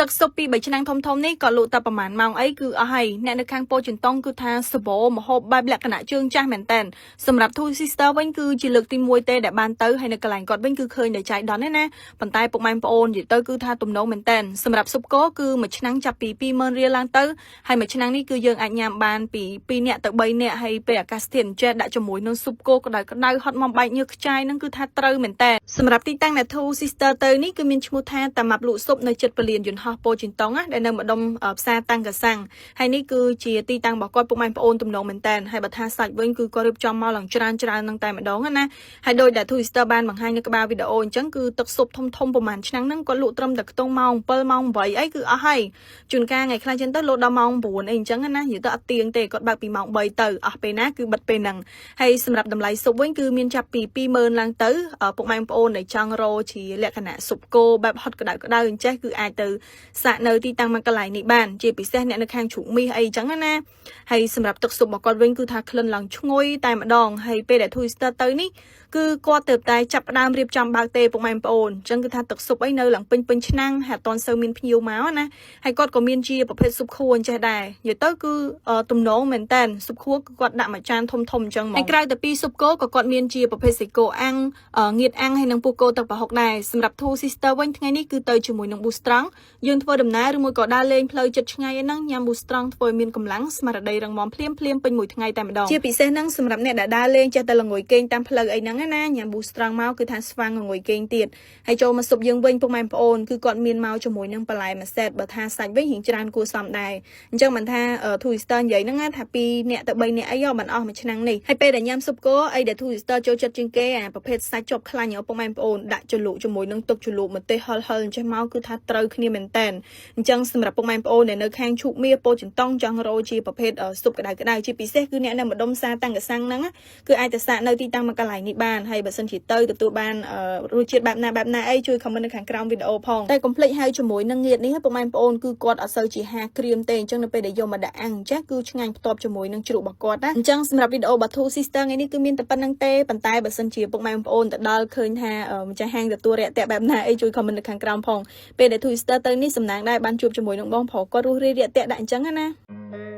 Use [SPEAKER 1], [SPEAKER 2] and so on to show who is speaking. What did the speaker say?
[SPEAKER 1] ទឹកស៊ុបពី3ឆ្នាំងធំៗនេះក៏លក់តែប្រហែលម៉ោងអីគឺអស់ហើយអ្នកនៅខាងពោធិចិនតុងគឺថាសបោមហូបបែបលក្ខណៈជើងចាស់មែនតែនសម្រាប់ Two Sister វិញគឺជាលើកទី1ទេដែលបានទៅហើយនៅកន្លែងគាត់វិញគឺឃើញតែចៃដន្យទេណាប៉ុន្តែពុកម៉ែបងប្អូននិយាយទៅគឺថាទំនងមែនតែនសម្រាប់ស៊ុបគោគឺមួយឆ្នាំងចាប់ពី20000រៀលឡើងទៅហើយមួយឆ្នាំងនេះគឺយើងអាចញ៉ាំបានពី2នាក់ទៅ3នាក់ហើយពេលអាកាសធាតុអញ្ចេះដាក់ជាមួយនឹងស៊ុបគោក្តៅក្តៅហត់មកបែកញើសខ្ចាយហ្នឹងគឺថាត្រូវមែនតែនសម្រាប់ទីតាំងដែល Two Sister ទៅនេះគឺមានឈ្មោះថាតាម៉ាប់លក់ស៊ុបនៅជិតពលានយន្តហោះពោធិចិនតុងណាដែលនៅម្ដុំផ្សារតាំងកាសាំងហើយនេះគឺជាទីតាំងរបស់គាត់ពុកម៉ែបងប្អូនទំនងមែនតែនហើយបើថាសាច់វិញគឺគាត់រៀបចំមកឡើងច្រើនច្រើននឹងតែម្ដងណាហើយដោយដែល Two Sister បានបង្ហាញនៅក្បាលវីដេអូអញ្ចឹងគឺទឹកស៊ុបធំធំប្រហែលឆ្នាំងហ្នឹងគាត់លក់ត្រឹមតែខ្ទង់ម៉ោង7ម៉ោង8អីគឺអស់ហើយជួនកាលថ្ងៃខ្លះចឹងទៅលក់ដល់ម៉ោង9អីអញ្ចឹងណានិយាយទៅអត់ទៀងទេគាត់បើកពីម៉ោង3ទៅអស់ពេលណាគឺបិទពេលហ្នឹងហើយសម្រាប់តម្លៃស៊ុបវិញគឺមានចាប់ពី20000ឡើងទៅពុកម៉ែបងប្អូនដែលចង់រកជាលក្ខណៈស៊ុបគោបែបហត់ក្តៅក្តៅអញ្ចេះគឺអាចទៅសាកនៅទីតាំងមួយកន្លែងនេះបានជាពិសេសអ្នកនៅខាងជ្រូកមាសអីចឹងណាហើយសម្រាប់ទឹកស៊ុបរបស់គាត់វិញគឺថាក្លិនឡើងឈ្ងុយតែម្ដងហើយពេលដែល Two Sister ទៅនេះគឺគាត់ទៅតែចាប់ផ្ដើមរៀបចំបើកទេពុកម៉ែបងប្អូនអញ្ចឹងគឺថាទឹកស៊ុបអីនៅឡើងពេញពេញឆ្នាំងហើយអត់ទាន់សូវមានភ្ញៀវមកណាហើយគាត់ក៏មានជាប្រភេទស៊ុបខួអញ្ចេះដែរនិយាយទៅគឺទំនងមែនតែនស៊ុបខួគឺគាត់ដាក់មួយចានធំធំអញ្ចឹងមកហើយក្រៅតែពីស៊ុបគោក៏គាត់មានជាប្រភេទសាច់គោអាំងងៀតអាំងហើយនិងពោះគោទឹកប្រហុកដែរសម្រាប់ Two Sister វិញថ្ងៃនេះគឺទៅជាមួយនឹង Boost Strong យើងធ្វើដំណើរឬមួយក៏ដើរលេងផ្លូវចិត្តឆ្ងាយអីហ្នឹងញ៉ាំ Boost Strong ធ្វើឲ្យមានកម្លាំងស្មារតីរឹងមាំភ្លាមភ្លាមពេញមួយថ្ងៃតែម្ដងជាពិសេសហ្នឹងសម្រាប់អ្នកដែលដើរលេងចេះតែល្ងុយគេងតាមផ្លូវអីហ្នឹងណាញ៉ាំ Boost Strong មកគឺថាស្វាងងុយគេងទៀតហើយចូលមកស៊ុបយើងវិញពុកម៉ែបងប្អូនគឺគាត់មានមកជាមួយនឹងបន្លែមួយសេតបើថាសាច់វិញរៀងច្រើនគួរសមដែរអញ្ចឹងមិនថា Two Sister និយាយហ្នឹងថា2នាក់ទៅ3នាក់អីមិនអស់មួយឆ្នាំងនេះហើយពេលដែលញ៉ាំស៊ុបគោអីដែល Two Sister ចូលចិត្តជាងគេអាប្រភេទសាច់ជាប់ខ្លាញ់ឪពុកម៉ែបងប្អូនដាក់ជ្រលក់ជាមួយនឹងទឹកជ្រលក់ម្ទេសហិលហិលអញ្ចេះមកគឺថាត្រូវគ្នាមែនតែនអញ្ចឹងសម្រាប់ពុកម៉ែបងប្អូនដែលនៅខាងឈូកមាសពោធិចិនតុងចង់រកជាប្រភេទស៊ុបក្តៅក្តៅជាពិសេសគឺអ្នកនៅម្ដុំផ្សារតាំងកសាំងហ្នឹងគឺអាចទៅសាកនៅទីតាំងមួយកន្លែងនេះបានហើយបើសិនជាទៅទទួលបានរសជាតិបែបណាបែបណាអីជួយ comment នៅខាងក្រោមវីដេអូផងតែកុំភ្លេចហៅជាមួយនឹងងៀតនេះពុកម៉ែបងប្អូនគឺគាត់អត់សូវជាហាក្រៀមទេអញ្ចឹងនៅពេលដែលយកមកដាក់អាំងចាស់គឺឆ្ងាញ់ផ្ទាប់ជាមួយនឹងជ្រក់របស់គាត់ណាអញ្ចឹងសម្រាប់វីដេអូបា Two Sister ថ្ងៃនេះគឺមានតែប៉ុណ្្នឹងទេប៉ុន្តែបើសិនជាពុកម៉ែបងប្អូនទៅដល់ឃើញថាម្ចាស់ហាងទទួលរាក់ទាក់បែបណាអីជួយ comment នៅខាងក្រោមផងពេលដែល Two Sister ទៅនេះសំណាងដែរបានជួបជាមួយនឹងបងប្រុសគាត់រស់រាយរាក់ទាក់ដាក់អញ្ចឹងណា។